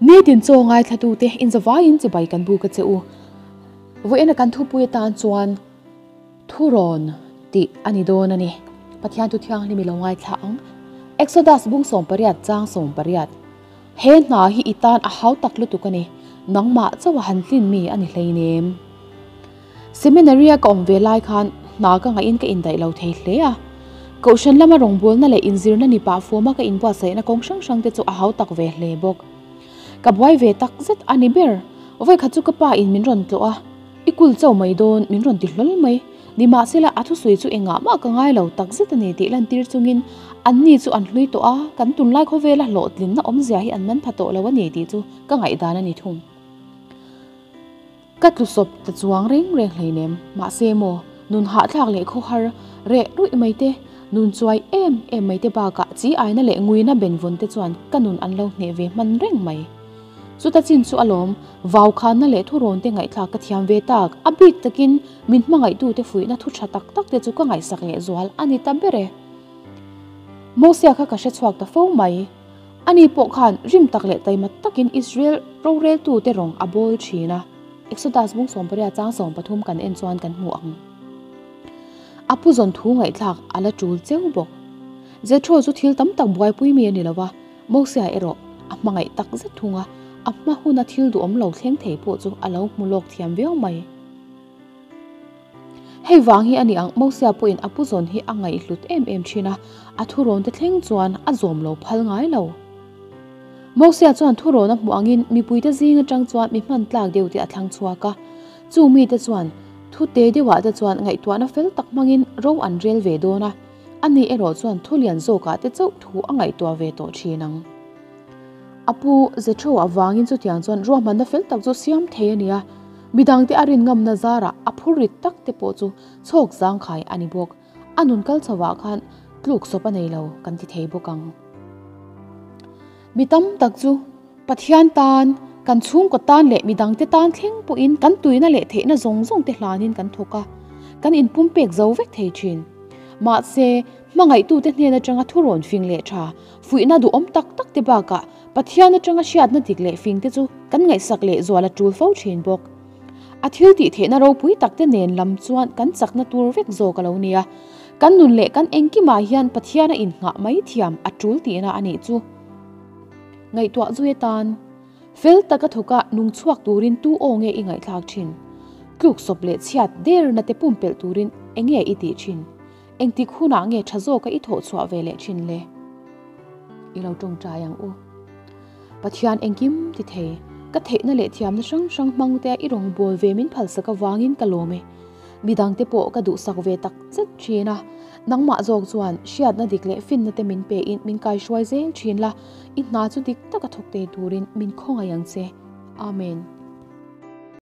Nitin chaw ngaithlatute inzavaiin chibai kan buk a che u. Vawiina kan thupui atan chuan Thurawn tih a ni dawn a ni. Pathian thu thianghlim i lo ngaithla ang. Exodus bung 18 chang 18 He hna hi i tan a hau tak lutuk a ni. Nangmah chauha han tlin mi a ni hleinem. Seminary-a ka awm ve lai khan hna ka ngaihin ka indaih lo thei hle a. Kohhran lama rawngbawlna leh inzirna ni pah fawma ka inbuatsaihna kawng hrang hrang te chu a hau tak ve hle bawk. Ka buai ve tak zet a ni ber. Vawikhat chu ka pa in min rawn tlawh a, I kul chauh mai dawn min rawn ti hlawl mai. Nimahsela a thusawi chu engah mah ka ngai lo tak zet a ni tih lantir chungin anni chu an hlui tawh a, kan tunlai khawvela hlawhtlinna awmzia hi an man pha tawh lo a ni tih chu ka ngaihdan a ni thung. Ka tlusawp ta chuang reng reng hleinem, mahse maw, nun hahthlak leh khawhar reh ruih mai te, nun chuai em em mai te bakah chi aina leh nguina benvawn te chuan ka nun an lo hneh ve hman reng mai. Chuta chin chu alawm, vau khanna leh thurawn te ngaihthlak ka thiam ve tak, a bik takin min hmangaihtute fuihna thu tha tak tak te chu ka ngaihsak lehzual a ni ta ber e. Mosia kha ka hrechhuak ta fo mai. Ani pawh khan rim tak leh taima takin Israel roreltute rawng a bawl thin a. Exodus bung 18 chang 13 kan en chuan kan hmu ang. A pu zawn thu ngaihthlak a la tul cheu bawk. Jethro chu thil tam tak buaipui mi a ni lo va, Mosia erawh a hmangaih tak zet thung a, a hma huna thil duhawm lo thleng thei pawh chu a lo hmu lawk thiam viau mai. Hei vang hi a ni ang, Mosia pawhin a pu zawn hi a ngaihhlut em em thin a, a thurawn te thleng chuan a zawm lo phal ngai lo. Mosia chuan thurawn a hmuh angin mipuite zing atang chuan mi hman tlak deuh te a thlang chhuak a, chu mite chuan thu te deuhah te chuan ngaihtuahna fel tak hmangin ro an rel ve dawn a, ani erawh chuan thu lian zawkah te chauh thu a ngaihtuah ve tawh thin ang. A pu Jethro avangin chutiang chuan ruahmanna fel tak chu siam thei a ni a, midangte a rin ngamna zarah a phur rit tak te pawh chu chhawk zangkhai a ni bawk. A nun kal chhovah khan tluk sawp a nei lo kan ti thei bawk ang. Mi tam tak chu Pathian tan, kan chhungkaw tan leh midangte tan thleng pawhin kan tuina leh theihna zawng zawng te hlanin kan thawk a, kan inpumpek zo vek thei thin. Mahse, hmangaihtute hnen atanga thurawn fing leh tha Fuihna duhawm tak tak te bakah Pathian atanga hriatna dik leh fing te chu kan ngaihsak leh zual a tul fo thin bawk. A thil tih theihna ropui tak te nen lam chuan kan chakna tur vek zawk a lo nia. Kan nun leh kan engkimah hian Pathian a innghah mai thiam a tul tihna a nih chu. Ngaihtuah zui atan fel taka thawka nung chhuak turin tu aw nge i ngaihthlak thin? Tluk sawp leh chhiat derna te pumpelh turin enge i tih thin? Engtik hunah nge tha zawka i thawh chhuah ve leh thin le? I lo tawngtai ang u. Pathian engkim ti thei, ka theihna leh thiamna hrang hrang hmang te i rawn bawl ve min phalsak avangin ka lawm e. Midangte pawh ka duhsak ve tak zet thin a, nangmah zawk chuan hriatna dik leh finna te min pe in min kaihruai zel thin la, i hna chu dik taka thawk thei turin min khawngaih ang che. Amen.